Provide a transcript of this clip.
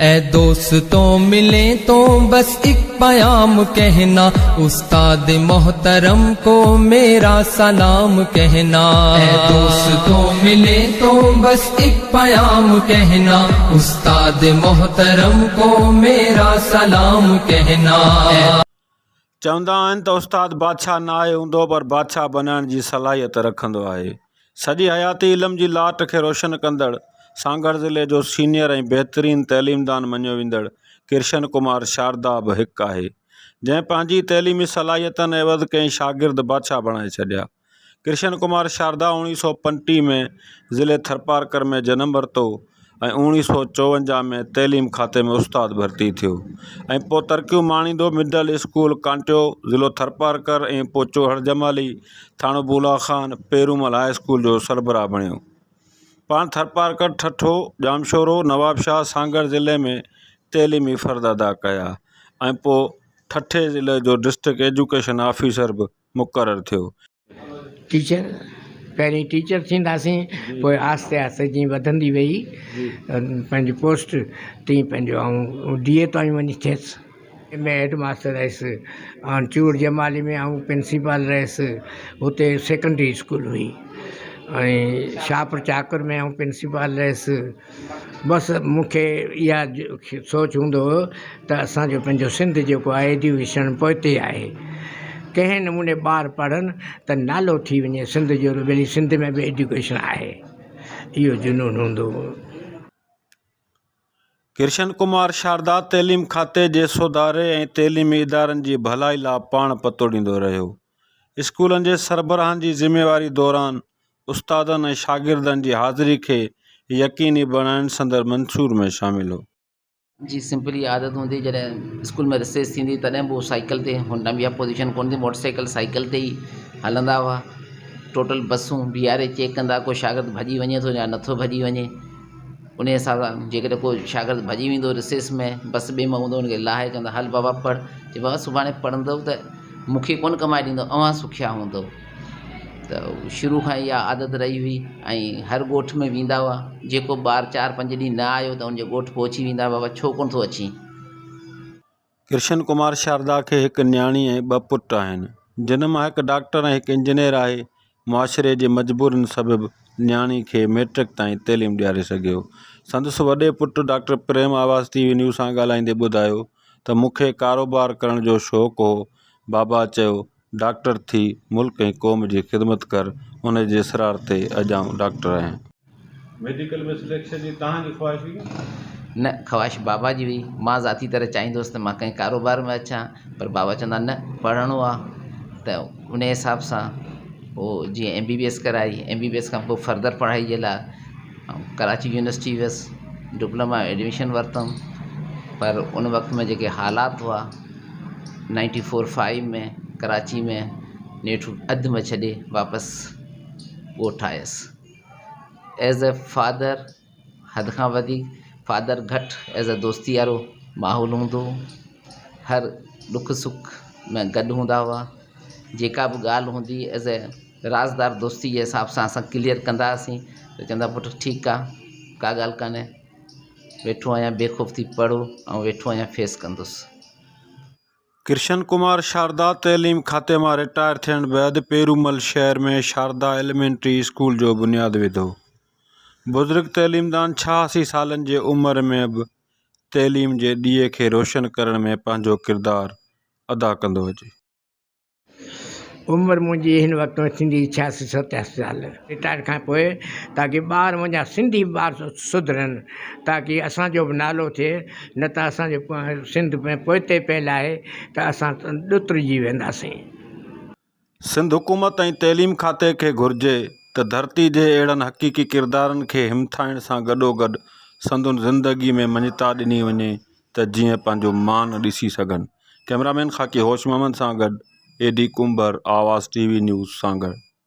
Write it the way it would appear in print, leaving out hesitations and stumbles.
اي دوستو ملين تو بس اڪ پيام ڪهنا استاد محترم ڪو ميرا سلام ڪهنا اي دوستو ملين تو بس اڪ پيام ڪهنا استاد محترم ڪو ميرا سلام ڪهنا. چوندا آهن ته استاد بادشاهه ناهي هوندو پر بادشاهه بنائڻ جي صلاحيت رکندو آهي. سڄي حياتي علم جي لاٽ کي روشن ڪندڙ سانگهڙ ضلعي جو سينيئر ۽ بهترين تعليمدان مڃيو ويندڙ ڪرشن ڪمار شاردا به هڪ آهي جنهن پنهنجي تعليمي صلاحيتن عيوض ڪئين شاگرد بادشاهه بڻائي ڇڏيا. ڪرشن ڪمار شاردا اوڻيهه سو پنٽيهه ۾ ضلعي ٿرپارڪر ۾ جنم ورتو ۽ اوڻيهه سو چوونجاهه ۾ تعليم کاتي ۾ استاد ڀرتي ٿيو ۽ پوء ترقيون ماڻيندو مڊل اسڪول ڪانٽيو ضلعو ٿرپارڪر ۽ پوء چوهڙ جمالي ٿاڻو بولا خان پيرومل هاء اسڪول جو سربراهه بڻيو. پاڻ ٿرپارڪر، ٺٽو، ڄامشورو، نوابشاهه، سانگهڙ ضلعي ۾ تعليمي فرض ادا ڪيا ۽ پوء ٺٽي ضلعي جو ڊسٽرڪٽ ايجوڪيشن آفيسر به مقرر ٿيو. ٽيچر پهرين ٽيچر ٿينداسين پوء آهستي آهستي جيئن وڌندي وئي پنهنجي پوسٽ تيئن پنهنجو آئون ڊي اي تائين وڃي ٿيس ۾ هيڊ ماستر رهيس ۽ چوڙ جمالي ۾ آئون پرنسپال رهيس هتي سيڪنڊري اسڪول هئي ۽ شاهپور چاڪر ۾ آئون پرنسپال رهيس بس مون کي اها سوچ هوندو هو ته اسان جو پنهنجو سنڌ جيڪو آهي ايجوڪيشن پوئتي آهي ڪنهن نموني ٻار پڙهن ته نالو ٿي وڃي سنڌ جو ڀلي سنڌ ۾ به ايجوڪيشن آهي اهو جنون هوندو هو. ڪرشن ڪمار شاردا تعليم کاتي جي سڌاري ۽ تعليمي ادارن جي ڀلائي لا پاڻ پتوڙيندو رهيو. اسڪولن جي سربراهن جي ذميواري دوران استادن ۽ شاگردن جي حاضري کي يقيني بڻائڻ سندس منشور ۾ شامل هو. جي سمپلي عادت هوندي هئي جڏهن اسڪول ۾ رسيس ٿيندي تڏهن به هو سائيڪل تي هن ٽائيم اها پوزيشن ڪونه ٿي موٽر سائيڪل سائيڪل تي ئي هلندا هئا ٽوٽل بسون بيهاري چيڪ ڪندا ڪو شاگرد ڀڄي وڃي ٿو يا نٿو ڀڄي وڃي ان حساب سان جيڪڏهن ڪو شاگرد ڀڄي ويندو رسيس ۾ بس ٻئي مان هوندو ان کي لاهي چوندا هل بابا پڙهه چي بابا سڀاڻي پڙهندو ته مونکي ڪونه ڪمائي ڏيندو اوهان سکيا هوندو ته شروع کان اها عادت رهي هئي ۽ هر ڳوٺ ۾ ويندا هئا جيڪو ٻار چار پنج ڏينهن نه آيو ته ان جي ڳوٺ پهچي ويندا هئا بابا ڇو ڪونه ٿو اچين. ڪرشن ڪمار شاردا کي هڪ نياڻي ۽ ٻه پٽ آهن، جن مان هڪ ڊاڪٽر ۽ هڪ انجنيئر آهي. معاشري جي مجبورين سبب نياڻي کي مئٽرڪ تائين تعليم ڏياري سگهيو. سندس وڏي پٽ doctor Prem Awaz T V news سان ڳالهائيندي ٻڌايو ته مون کي ڪاروبار ڪرڻ جو شوق هو، بابا چيو ڊاڪٽر ٿي ملڪ ۽ قوم جي خدمت ڪر ان جي اصرار تي اڄ آئون ڊاڪٽر آهيان. ميڊيڪل ۾ سليڪشن جي توهان جي خواهش هئي؟ نه خواهش بابا جي هئي مان ذاتي طرح چاهيندو هوس ته مان ڪنهن ڪاروبار ۾ اچان پر بابا چوندا نه پڙهڻو آ ته ان حساب سان پوء جيئن ايم بي بي ايس ڪرائي ايم بي بي ايس کان پوء فردر پڙهائي جي لاء آئون ڪراچي يونيورسٽي ويس ڊپلوما ايڊميشن ورتم پر ان وقت ۾ جيڪي حالات هئا نائنٽي فور فائيو ۾ ڪراچي ۾ نيٺ اڌ ۾ ڇڏي واپس ڳوٺ آيس ايز اي فادر حد کان وڌيڪ فادر گهٽ ايز اي دوستي وارو ماحول هوندو هو هر ڏک سک ۾ گڏ هوندا هئا جيڪا به ڳالهه هوندي ايز اي رازدار دوستي جي حساب سان اسان ڪليئر ڪندا هئاسين ته چوندا پٽ ٺيڪ آهي ڪا ڳالهه ڪانهي ويٺو آهيان بي خوف ٿي پڙهو آئون ويٺو آهيان فيس ڪندس. ڪرشن ڪمار شاردا تعليم کاتي مان رٽائر ٿيڻ بعد پيرومل شهر ۾ شاردا ايليمينٽري اسڪول جو بنياد وڌو. بزرگ تعليمدان 86 سالن جي عمر ۾ به تعليم جي ڏيئي کي روشن ڪرڻ ۾ پنهنجو ڪردار ادا ڪندو اچي. عمر منهنجي هن وقت ۾ ٿيندي 86 87 سال. رٽائر کان پوء تاڪي ٻار منهنجا سنڌي ٻار سڌرن تاڪي اسان جو به نالو ٿئي نه ته اسان جو سنڌ ۾ پوئتي پيل آهي ته اسان ڏتڙجي وينداسين. سنڌ حڪومت ۽ تعليم کاتي کي گهرجي ته ڌرتي جي اهڙن حقيقي ڪردارن کي همٿائڻ سان گڏوگڏ سندن زندگي ۾ مڃتا ڏني وڃي ته جيئن پنهنجو مان ڏسي سگهن. ڪئميرا مين خاڪي هوش محمد سان گڏ A D Kumbhar, Awaz T V news, Sanghar.